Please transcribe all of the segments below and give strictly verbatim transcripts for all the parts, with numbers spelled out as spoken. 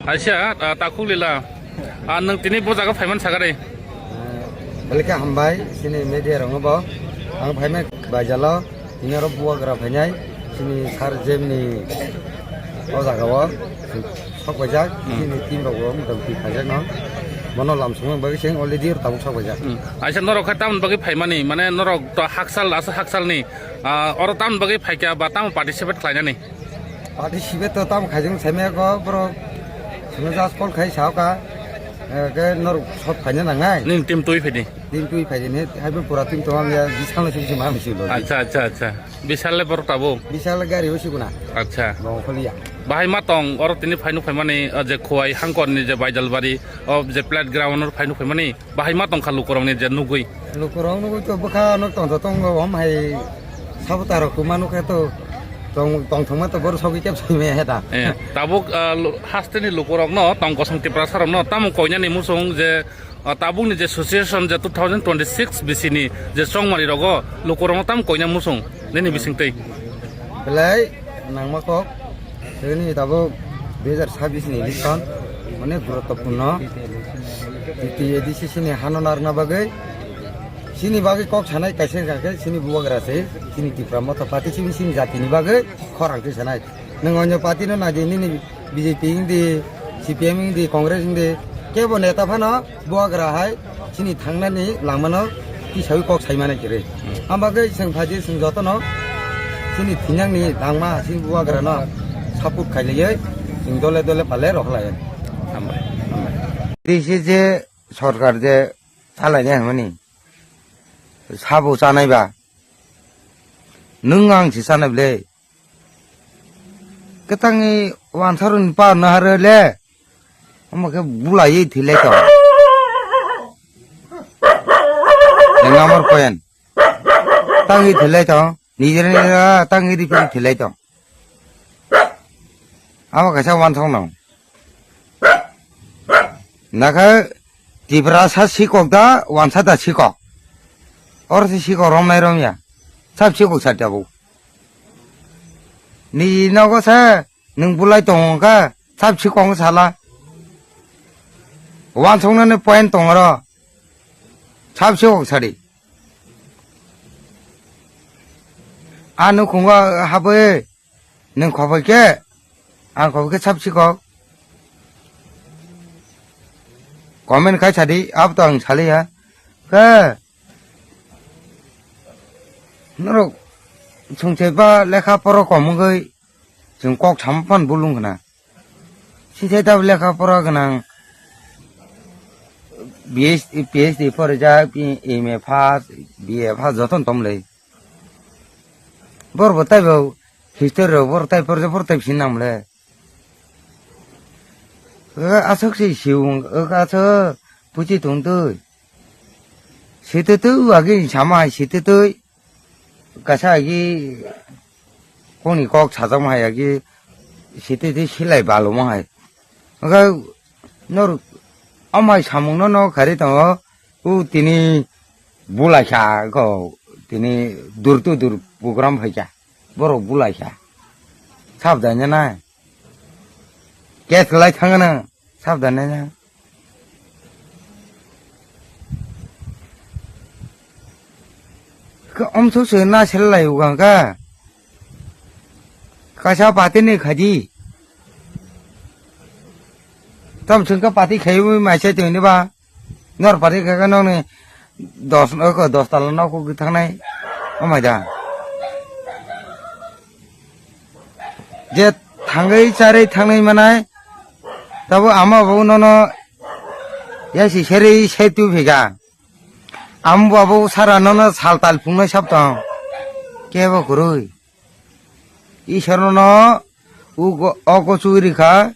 Aisa, ah, Takhuk Lila. Ah, nwng tini bo jaga phaiman sakari. Belai khe hambai, chini media rokno bo. Ang phaimai Baijalo, tini oro Bubagra phainai, chini sir Jem ni o jaga o sok paijak, Hmm. chini team rok bo motamoti phaijak no. Bono lam songwi bagwi se already oro tabuk sok paijak. Hmm. Aisa norok khe tamoni bagwi phaimani, mane norok to hakchal, asa hakchal ni, ah, oro tamoni bagwi phaikha ba tamo participate khlainani? Participate to tamo khaijak saimaya kho, borok chwngno just call khai sao kha, eh, khe norok shot phaina nangnai. Nini team twi phaidi? Team twi phaidi ni, haibo pura team tongma ya, bisalo sibisi ma bisi lo. Acha, acha, acha. Bisal le borok tabuk? Bisal gari o sikuna. Acha. Bo kholiya. Bahai ma tong, oro tini phainu phaimani, eh, je Khowai Hangkor ni je Baijalbari, o je plate ground oro phainu phaimani, bahai ma tongkha lukurok ni je nugwi? Lukurok nugwi to bwkha no tongtho tongo, om hai sabo tarok kuma nukhe to tong, tongthokma to borok sogwi kep saimaya heta. Eh, tabuk, ah, lu-, haste ni lukurok no, tong kosong Tiprasa rok no, tamo koinani muchung je, ah, tabuk ni je situation je two thousand twenty-six bisi ni je chongmari rogo lukurok no tamo koina muchung nini bisingtwi? Belai nangma kok. Tini tabuk dui hajar sabis ni election onek guruttopurno. T T A D C C ni hano narwkna bagwi, chini bagwi kok sanai kaisa wngkha khe chini Bubagra se, chini Tipra Motha Party, chini, chini jatini bagwi khorang twi sanai. Nwng onyo party no naidi, nini B J P wngdi, C P M wngdi, Congress wngdi, kebo neta phano Bubagra hai chini thangnani lamano tisawi kok saimani kwrwi. Ang bagwi chwng phaidi chwng jotono chini thinangni langma chini Bubagrano support khailaiwi chwng dole dole pale rohorlai. Hambai. Hambai. Tei se je sorkar je chalainai hwnmani sabo chanai ba nwng ang se chanai bwle. Kwtangni wansarokni par no haro le. Omo khe bulaiwi thwilai tong. Nang amar koyan. Tangwi thwilai tong. Nijera nijera tangwi ripri thwilai tong. Amo kaisa wansok no. Nakha Tiprasa sikok da, wansa da sikok. Oro se sikok romnai romya. Sab sikok sa tabuk. Ni nogo se nwng bulai tongo kha, sab sikong sala. Wansongnani point tong oro. Sab sikok sadi. A nukhungo habwi nwng khobai khe, ang khobai khe sab sikok. Comment khai sadi, abo to ang saliya. Khe, norok songchai ba lekha poro kom wngwi, chwng kok sama phan bulung khna. Sisai tabuk lekha pora gwnang, B S, P H D porijak, M A pass, B A pass jotono tongmwlwi. Borok bo taibo history rok borok tai porjak, borok tai sin nangmwlwi. O aswk se siwung, o aswk puchi tongtwi. Sititwi agi sama hai sititwi. Kaisa agi koni kok sajakma hai agi sititwi silai baloma hai. Wngkha norok amai samungno no kharwi tongo. O tini bulaikha kho, tini dur to dur program phaikha. Borok bulaikha. Sabdanya na. Case lai thangana. Sabdanya na. Khe omsok se na sel lai ugang ka. Kaisa party ni khaidi. Tam sung ka party khai ui mai sai tong ni ba. Nor party kha ka nong ni dos, o ko dos tala nok ko thangnai. O mai da. Je thangwi charwi thangnai manai. Tabo ama bo nono ya si seri sai tu phika. Amo bo abo sara nono sal tal phungnai sab tong. Kebo kwrwi. Isor nono ugo, ogo chugwi rikha.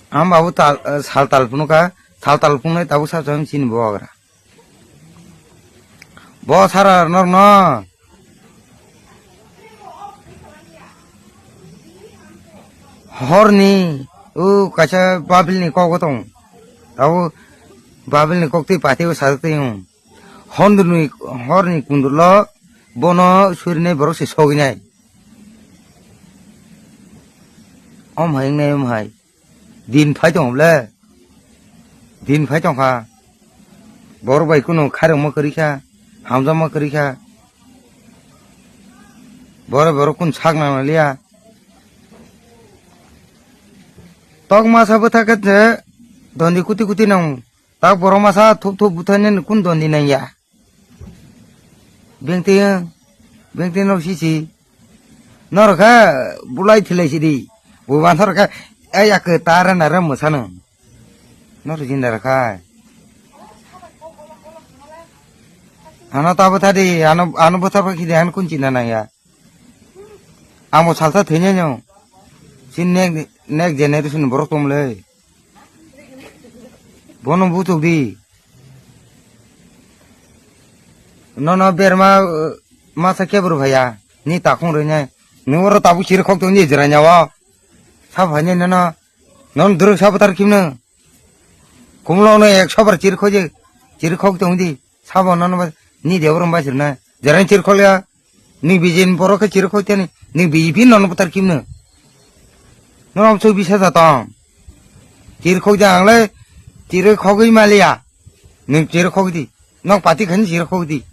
Amo abo tal, sal tal phunukha. Sal tal phungnai tabuk sab tong chini bo agra. Bo sara norno. Horni, o kaisa Babilni kok tong. Abo Babilni kok twi pati o sajak twi wng. Hondrni, horni kundulo bono surinai borok se soginai. Om hai wngnai, om hai. Din phai tong le. Din phai tong kha. Bor bai kuno kharang ma kari kha. Hamjak ma kari kha. Bor bor kun sak nang liya. Tok masa bwtha khe je dondi kuti kuti nang. Tak borok masa thup thup buthai nini kun dondi nang ya. Bengtwi, bengtwi no sisi. Norok kha bulai thilai sidi. Buba norok kha, ai ya kwtara nara mwsano. Norok jinda rokha. Ano ta bwtha di, ano, ano bwtha ba khidi han kun chinda nang ya. Amo salsa thwinai no. Sin next, next generation borok tongmole. Bono buchuk di. Nono berma, uh, masa kebru phaiya. Ni takhung rwinai. Ni oro tabuk chiri khok tong ni jwrainao. Sa phainai nono. Non duruk sa bwtar kimno. Kumlo no ekso bar chiri khoje. Chiri khok tong di. Sabo nono ba ni debor bai sirna. Jwrain chiri khokya. Ni bijin borok khe chiri khok teni. Ni B J P nono bwtar kimno. Nono amsuk bisa jatong. Chiri khok ja angle. Chiri khogwi maliya. Nwng chiri khok di. Nok pati khani chiri khok di.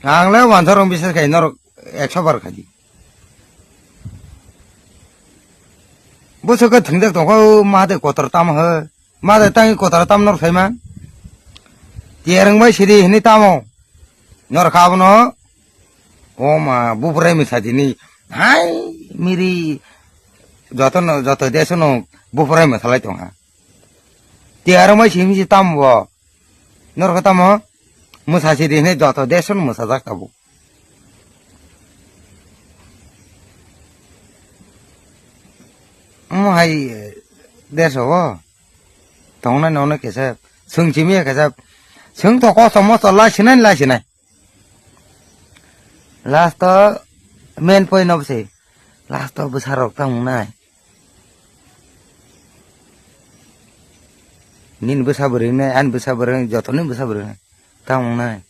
Angle wansarong bisa khai norok ekso bar khai di. Bwswk khe thwngjak tongkha o ma de kotor tamo he. Ma de tangwi kotor tam norok saima. Tiyarwng bai sidi hinwi tamo. Norok abono. O ma buphrai mwsa dini. Hai miri. Joto no, joto deso no buphrai mwsalai tongha. Tiyarwng bai simi si tamo bo. Norok tamo. Mwsa sidi hinwi joto deso no mwsajak tabuk. Omo hai, eh, deso o. Tongnai nongnai kesa. Swng simi ya kesa. Swng to kosto mosto lai sinai lai sinai. Last o main point of se. Last o bwsa rok tang nai. Nini bwsa bwrwi nai, ani bwsa bwrwi nai, joto ni bwsa bwrwi nai. Tang nai.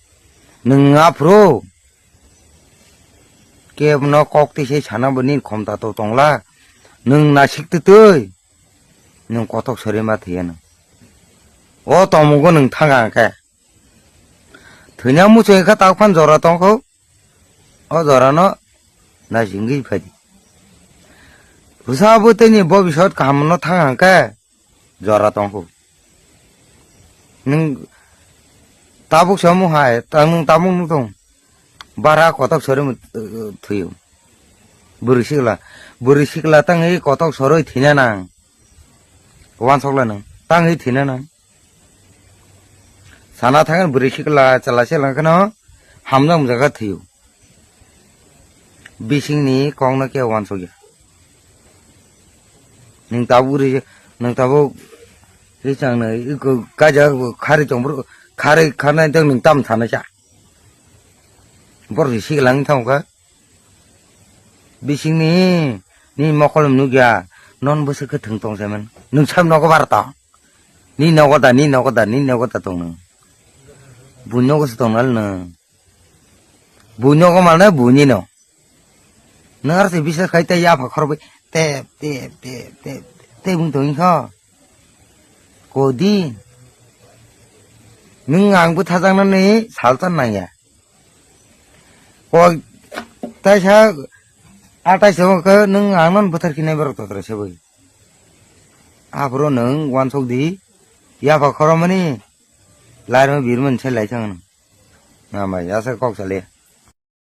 Nwng aphuru. Kebo no kok twi se sana bo nini khomta to tongla. Nwng nasik twi twi. Nwng kotok sori ma thwiya nwng. O tomogo nwng thanga khe. Thwina muchung kha tak phan jora tongkho. O jora no nasingwi phai di. Bwsa bo tei ni bobisot kaham no thanga khe. Jora tongkho. Nwng tabuk se omo hai, ta-, nwng tabuk nuk tong. Bara kotok sori mu, uh, thuyo. Bwrwi sikla, bwrwi sikla tangwi kotok soroi thina nang. Wansokla nwng, tangwi thina nang. Sana thangwi bwrwi sikla chwla se lang kheno hamjak mujak kha thuyo. Bisingni kokno khe wansokya. Nwng tabuk ri, nwng tabuk richang no, iko kaijak kharwi chongbru, kharwi khanai tei nwng tam sanai cha. Borok si siklang thangkha. Bisingni, ni mokol nukya, non bwswk khe thwng tong saiman. Nwng sam nogo bar ta. Ni nogo da, ni nogo da, ni nogo da tong nwng. Buini nogo se tong nal nwng. Buini nogo mal na buini no. Nwng aro se biswas khai tei yapha khorokbai tep, tep, tep, tep, tep wng tong kho. Kodi. Nwng ang bwthajaknani salsa nangya. Kok taisa atai se wngkha nwng ang non bwthar kinai borok totra se bai. Aphuru nwng wansuk di. Yapha khorokmani. Lairung birman se lai thang. Namai, asa kok sale.